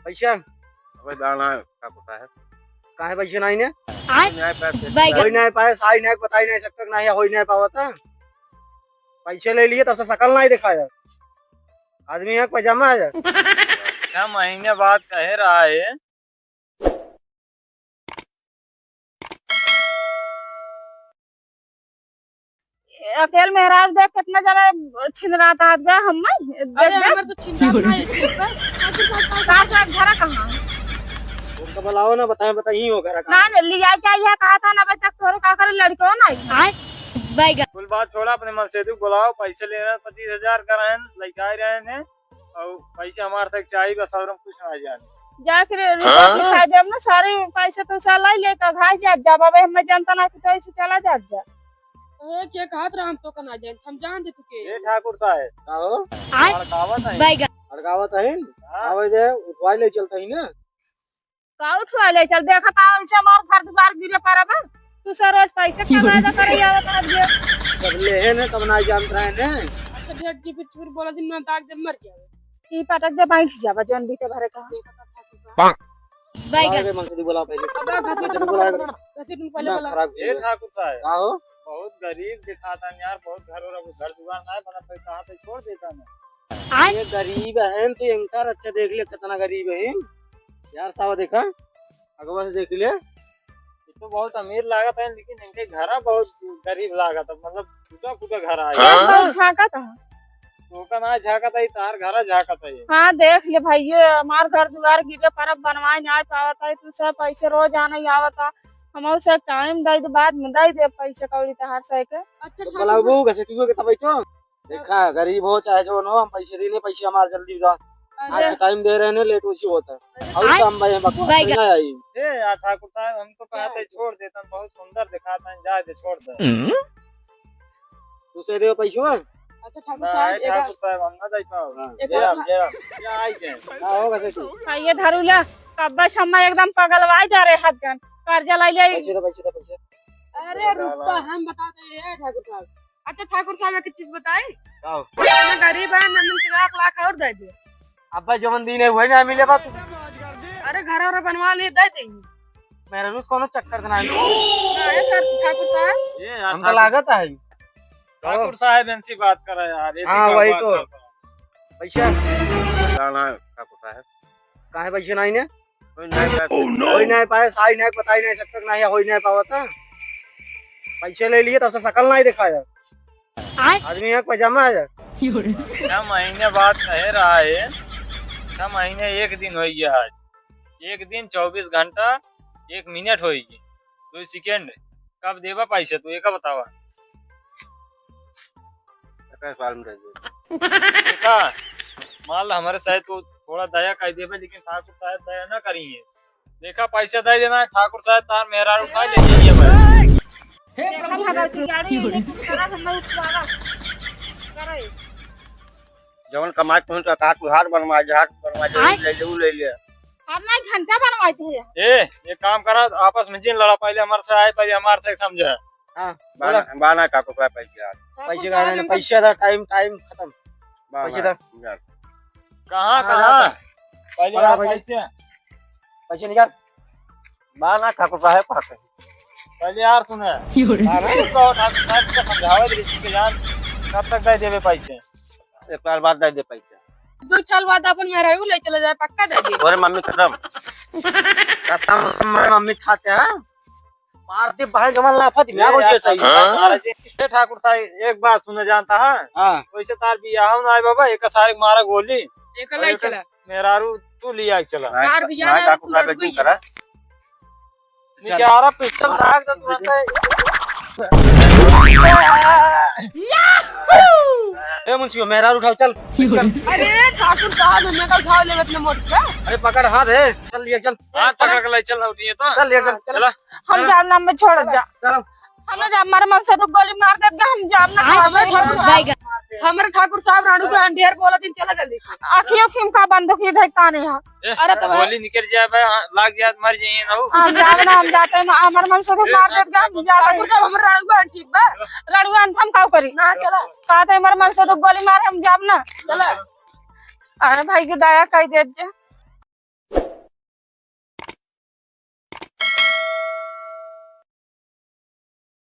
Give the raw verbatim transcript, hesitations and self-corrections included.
पैसा? अबे दाना का पता है? काहे पैसे नाही ने? आय। कोई नाही पाए, बैगन। कोई नाही पाए, साई नाही, बताई नाही सकता, नाही होई नाही पावत है। पैसे ले लिए, तब से शकल नाही दिखाया। आदमी है, पैजामा है। छह महीने बाद कहे रहा है। अकेल मेहरारू देख, कितना जने छिनरात हाथ गए हम में। देख, अरे, देख। हमर तो छिनरात ना है, ठीक बा। का से घर कहाँ? उनका बुलाओ ना, बताए, बताइए हो घर कहाँ? ना, ना, लिया क्या यह कहा था ना, अबे तक तोरे का करे, लड़को ना है। आय, बैगन। कुल बात छोड़ा, अपने मनसेदू बुलाओ, पैसे ले रहे हैं, पच्चीस हजार का रहे हैं, लइका आए रहे हैं। अउ पैसा हमार तक चाही बस, और हम कुछ ना जाने। जाके रे-, रिपोर्ट हाँ? लिखा देब ना, सारे पैसा तो साला ही लेकर घास जात जा। बाबा, हमें जनता ना कुछ ऐसे चला जात जा। ए, के कहत रहा हम तो का ना जान, हम जान दे तुके। ए ठाकुर साहब। का हो? आय? भड़कावत है। बैगन। भड़कावत है? हाँ। आवे दे, उठवा ले चलता ही ना। का उठवा ले चल, देखा था ऐसे हमार घर दुआर गिरे पड़ा बा। तू सब रोज पैसे का वादा करे आवत रहत गया। जब लेहे ने तब ना जानत रहे ने। अच्छा, ढेर चिपिर चिपिर बोला दिन में दाग दे मर जावे। ई पटक दे, बैठ जाबा जौन बीते भरे का। बैगन। अरे मनसेदू बुला पहले। अबे घसीट मनसेदू बुला। घसीट पहले ना, बुला। खराब ए किया। ठाकुर साहब। का हो? बहुत गरीब दिखाता यार, बहुत घर और घर दुआर ना बना, तो कहाँ पे छोड़ देता ना। आय। ये गरीब है तो इनका अच्छा देख ले, कितना गरीब है। यार साहब देखा, अगवा से देख ले। ये तो बहुत अमीर लागत है, लेकिन इनके घरा बहुत गरीब लागत है, मतलब टूटा फूटा घर आया। हाँ? बहुत झांकत है। तो का ना झांकत है, तार घरा झांकत है। हाँ, देख ले भैया, हमार घर दुआर गिरे, परब बनवाए ना पावत है, तू सब पैसे रोज आने ही आवत है, हम उसे टाइम दे दे, बाद में दे दे पैसे कौड़ी तहार से के। अच्छा, तो ठाकुर बुलाबू, घसीटू के तब तो। देखा, गरीब हो चाहे जौन हो, हम पैसे देने, पैसे हमारे जल्दी दो। अरे। आज टाइम दे रहे हैं, लेट उसी होता है। अरे। और आय। काम भाई, हम बकवास बैगन। नहीं आई। ए, यार ठाकुर साहब, हम तो कहते छोड़ देता, बहुत सुंदर दिखाता है, जाए दे, छोड़ दे। हम्म। तू से दे पैसवा? अच्छा, ठाकुर ना, साहब, ए, एक ठाकुर साहब, हम ना दे पाओ। हाँ। एक ये बार आप, ये आप, ये आई के। हाँ, होगा से तू। हाँ, ये धरुला, कब्बा सम्मा एकदम पगलवाई जा रहे हदगन। कर्जा लाई ले। पैसे दे, पैसे दे, पैसे। अरे रुक तो, हम बताते हैं, ए ठाकुर साहब। अच्छा ठाकुर साहब, एक चीज बताई। का हो? इतना गरीब है, नंदन के एक लाख और दे दे। अब्बा जवन दिन है, वही ना मिले बा तू। अरे घर और बनवा ले, दे दे। मेरा रूस कोनो चक्कर ना है। ना है सर, ठाकुर साहब। ये यार हमका ठाकुर लागत है। ठाकुर साहब इनसे बात करा यार, ऐसी हाँ, का वही बात तो। करता है? पैसा? ना, ना, ठाकुर साहब। काहे पैसे नाही ने? कोई नाही पाए, कोई नाही पाए, साई नाही, बताई नाही सकता, नाही होई नाही पावत है। पैसे ले लिए, तब से शकल नाही दिखाया। आय। आदमी है, पैजामा है। छह महीने बाद कहे रहा है, छह महीने एक दिन होई गया आज, एक दिन चौबीस घंटा, एक मिनट होई गई, दो सेकंड। कब देबा पैसे तू, एका बतावा। एका साल में दे दे। देखा, मान ला हमारे साथ तू थोड़ा दया कर देबे, लेकिन ठाकुर साहब दया ना करिए। देखा, पैसा दे देना, ठाकुर साहब तार मेहरारू उठा ले जाइए भाई। देखा, भगवती गाड़ी ये कुछ करा, हम लोग उठवावा। करे। जवन कमाए तुम तो कहा तू हाथ बनवा जा, हाथ बनवा जा, आय। ले ले, ऊ ले ले। हम ना घंटा बनवाते हैं। ए, एक काम करा, आपस में जिन लड़ा, पहले हमारे से आए, पहले हमारे से समझा। हाँ, बाना, बोला। बाना का तो पैसा यार। हाँ, पैसे कुछ का और नहीं, हमको पैसा था, टाइम, टाइम खत्म। बाना पैसे था। यार। कहाँ, हाँ, कहाँ? यार। पहले बोला यार भाई। पैसे। पैसे निकाल। बाना का तो है पास। पहले यार सुने। क्यों रे? बाना। रुको, ठाकुर साहब से समझावे दे, ठीक है यार। कब तक दे देवे पैसे? एक साल बाद दे दे पैसे। दो साल बाद अपन मेहरारू ले चले जाए, पक्का दे दे। अरे मम्मी कसम। कसम, मम्मी खाते हैं। मारते भाई जवान लाफा दिमाग हो ए, गया सही। हाँ? अरे जी, ए ठाकुर साहब, एक बात सुने जानता है? हाँ। वैसे तार बियाह ना आए बाबा, एक सारे मारा गोली। एक लाई चला। मेहरारू तू लिया चला। तार बियाह ना आए, तू लड़को ही करा। निकारा पिस्टल दाग दे तुरंत। ए मुंशियो, मेहरारू उठाओ, चल, चल। अरे ठाकुर साहब, हमें का उठाओ लेवे इतने मोट का? अरे पकड़ हाथ है, चल लिया, चल। हाथ पकड़ के ले चल, उठिए तो। चल लिया, चल। चला। हम जाब ना, हमें छोड़ जा। चल। हम ना जाब, हमारे मन से तो गोली मार देत, हम जाब ना। आय, खाबे, हम जाब। हमरे ठाकुर साहब रानू के अंधेर बोला दिन, चला जल्दी से। आँखियों खिम का बंदूक ये धरता नहीं है। ए, अरे तो गोली निकल जाए भाई, हाँ, लाग जाए, मर जाइए ना वो। हम जाब ना, हम जाते हैं, हमारे मन से तो ए, मार देत, हम जाते हैं। ठाकुर साहब, हमरे रानू के ठीक बा? रानू के हम का करी? ना, चला। कहते हमारे मन से तो गोली मारे, हम जाब ना। चला। अरे भाई के दया कई देत जा।